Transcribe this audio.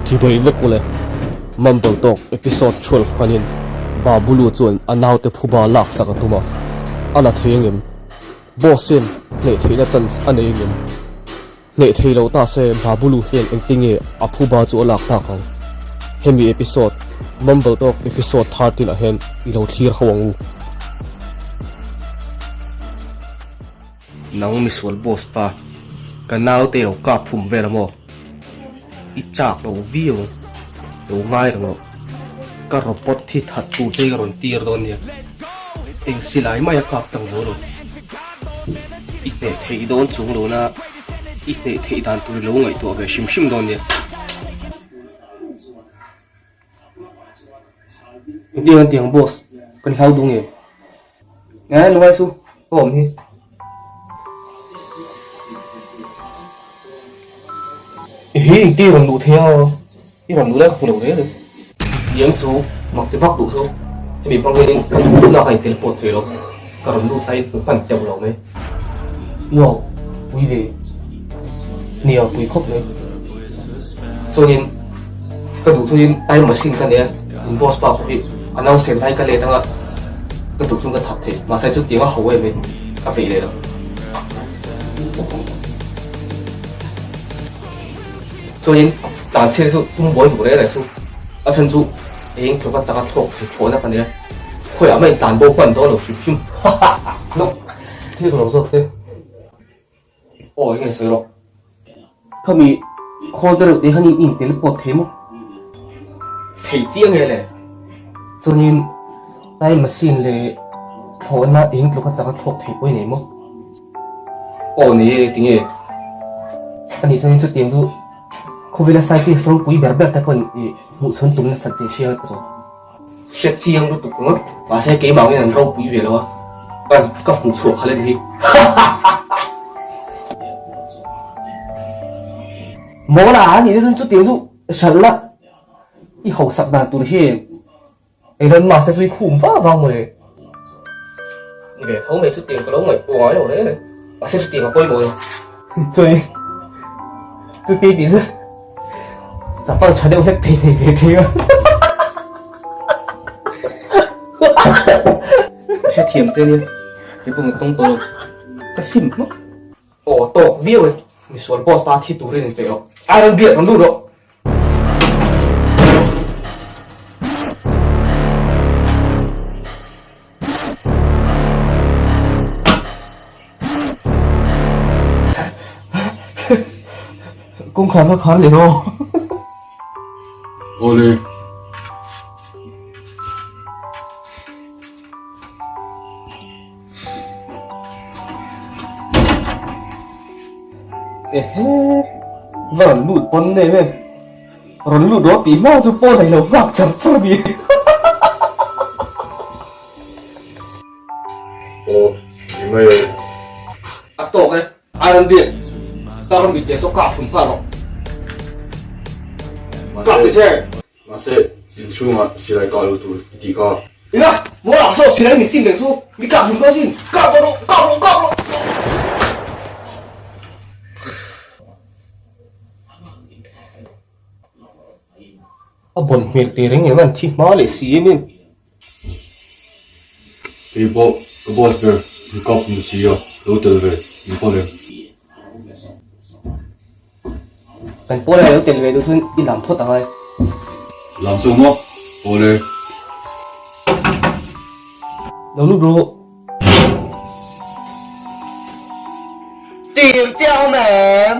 Chibai vek ule. Mumble Talk Episode 12 khanin Babulu chuan a naute phuba laksak a tum a, a la thei angem? Boss hian hneh theihna chance a nei angem? Hneh thei lo ta se Babulu hian engtinge a phuba chu a lak tak ang? Hemi episode, Mumble Talk Episode 13 ah hian i lo thlir ho ang u. Nang misual boss pa, ka naute lo kap phum vel a maw? I chak lo viau ang, lo ngai reng rawh. Ka robot hi that tur che ka rawn tir dawn nia, eng silai mai a kap tang zo lo. I hneh theih dawn chung lo na, i hneh theih dan tur i lo ngaihtuah ve hrim hrim dawn nia. Engtiang an ti ang boss, kan hlau duh nge? Ngai lungai su, ka awm hi. Hi engti rawn luh thei a, i rawn luh lai ka hmu lo reng reng. Tiang chu mak ti vak duh chu, hemi hmang hian ka duh lak a intelpawt thei lo, ka rawn lut a in hmu hman teuh lo mai. Wow, pui ve. Nia, pui khawp mai. Chuanin ka duh chuanin time machine ka nei a, in boss pa pawh hi a nausen lai ka let anga ka duh chuan ka thap thei, mahse chutiang a ho em em ka peih leh lo. Chuanin tan chhiat chu tum buai duh reng reng chu a chhan chu eng tluk a chak a thlawk thei thlawhna ka nei a, khawiah mah in tan bo hman dawn lo hrim hrim. Hlawk thil ka lo zawk che. Aw enge sawi rawh. Khami khawl te reuh te hian in in tel pawt thei maw? Thei chiang nge le? Chuanin time machine leh thlawhna eng tluk a chak a thlawk thei pawh i nei maw? Aw nei e tinge? Ani chuanin chutiang chu khawvela scientist ropui ber ber te pawhin i hmuhchhawn tum nasat zia hria ka zawh. Hriat chiang lutuk ringawt. Mahse keimah angin an ropui ve lo a, ka ka hmuh chhuah khalh anih hi. Mawla a nih chuan chutiang chu hralh la, i hausak dan tur hi Elon Musk te chu i khum vang vang mawle. Ni ve tho mai chutiang ka lo ngaihtuah ngai lo reng reng. Mahse chutiang a pawimawh lo. Chuan chuti tih chu chapal tha deuh hlek thei thei ve thei a. Hrethiam che nia, kei pawh ka tawng tawh lo, ka sim hmak. Aw tawk viau e, misual boss pa thi turin in peih rawh. Iron beard rawn lut rawh. Kawngkhar kha khar leh rawh. Awle. Ehe, va rawn lut pawn em em. Rawn lut rawh tih hma chu pawn a ilo nghak char char a ni. Aw, ni mai e. A tawk e, Iron Beard, tar mit leh saw kah fun nghal rawh. Kah ti che! Mahse, inchhungah silai kah lo tur i tih kha. Ila, maw lah saw silai min tin reng chu, mi kah fun dawn sin, kah tawh rawh, kah rawh, kah rawh! A bawn hmel teh reng em an thi hma leh si em em. Kei pawh ka boss ber min kap hmu si a, lo tel ve min pawn em? Kan pawl a lo tel ve duh chuan i lam phawt angai. Lam chu maw? Awle. Lo lut rawh. Tir chiang awm em?